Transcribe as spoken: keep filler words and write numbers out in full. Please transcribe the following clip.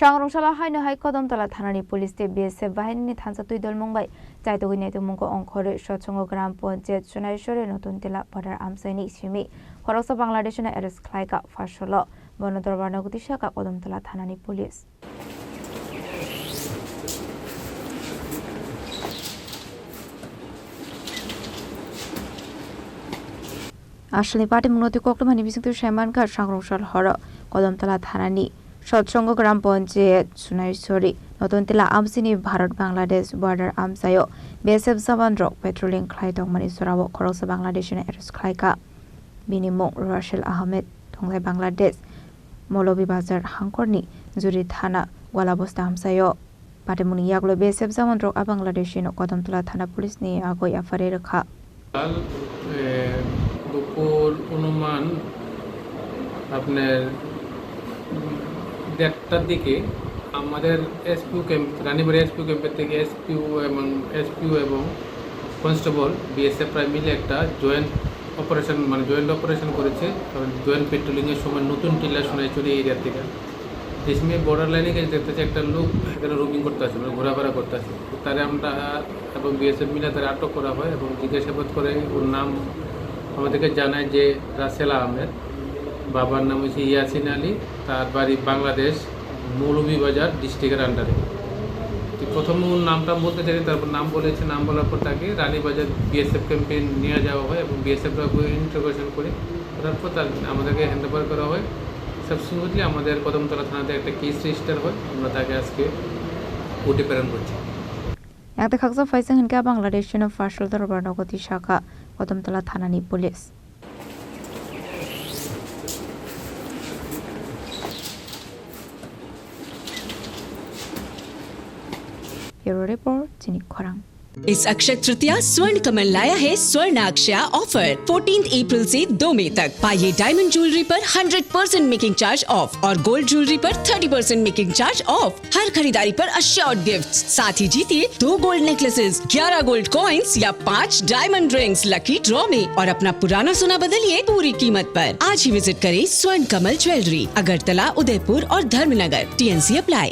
Sangrungsalo haino hai Kodamtala thanani police tei B S F bahinini thansa twi dolmung bai chaitugwi naitukmungo ongkhorwi Sotsongo Gram Panchayat Sunaisori Notun Tila border amchaini simi khoroksa Bangladeshino arrest khlaikha Pharsalo. Bono dorbarno gotisa kha Kodamtala thanani police. Aswlni patimungno twi koktwmani bisingtwi saimankha Sangrungsal horo Kodamtala thanani Sotsongo Gram Panchayat Sunaisori Notun Tila amsini Bharat Bangladesh border amchaio B S F jawan rok patrolling khlai tongmani jorao khoroksa Bangladeshino arrest khlaikha. Bini mung Rashel Ahmed, thunglai Bangladesh, Molobi Bazar hangkorni Juri thana Gwalabosta amchaio. Patimungni yagulo B S F jawan rok a Bangladeshino Kodamtala thana police ni agoi yaphari rwkha. কাল, এ, দুপুর অনুমান আপনার দেড়টার দিকে আমাদের SPO camp, Ranibari এসপিও ক্যাম্পের থেকে এসপিও এবং, এসপিও এবং কনস্টেবল, বিএসএফরা মিলে একটা জয়েন্ট অপারেশন, মানে, জয়েন্ট অপারেশন করেছে, কারণ জয়েন্ট পেট্রোলিংয়ের সময় নতুন টিলা সোনাইছড়ি এরিয়া থেকে যে সময় বর্ডার লাইনে গেছে, দেখতেছে একটা লোক এখানে রোমিং করতে আছে, মানে, ঘোরাফেরা করতে আছে। তারে আমরা এবং বিএসএফ মিলে তারে আটক করা হয় এবং জিজ্ঞাসাবাদ করে ওর নাম আমাদেরকে জানায় যে রাসেল আহমেদ, বাবার নাম হচ্ছে ইয়াসিন আলী, তার বাড়ি বাংলাদেশ, মৌলভীবাজার ডিস্ট্রিক্টের আন্ডারে। তো প্রথমে ওর নামটা বলতে চাই, তারপর নাম বলেছে, নাম বলার পর তাকে রানীবাজার বিএসএফ ক্যাম্পে নিয়ে যাওয়া হয় এবং বিএসএফরা ইন্টারোগেশন করে, করার পর তার, আমাদেরকে হ্যান্ড ওভার করা হয়। সাবসিকুয়েন্টলি আমাদের কদমতলা থানাতে একটা কেস রেজিস্টার হয়, আমরা তাকে আজকে কোর্টে প্রেরণ করছি। Yakta khaksa phaisa hinkhe Bangladeshino Pharsal dorbar nogo twi sakha Kodamtala thanani police. Bureau report, Chini Khorang. इस अक्षय तृतीया स्वर्ण कमल लाया है स्वर्ण अक्षया ऑफर। फोर्टीन्थ अप्रैल से दो मई तक पाइए डायमंड ज्वेलरी पर hundred percent making charge off और गोल्ड ज्वेलरी पर thirty percent making charge off. हर खरीदारी पर अश्योर्ड गिफ्ट, साथ ही जीतिए दो गोल्ड नेकलेसेस, ग्यारह गोल्ड कॉइंस या पाँच डायमंड रिंग्स लकी ड्रॉ में और अपना पुराना सोना बदलिए पूरी कीमत पर। आज ही विजिट करें स्वर्ण कमल ज्वेलरी, अगरतला, उदयपुर और धर्मनगर। TNC apply.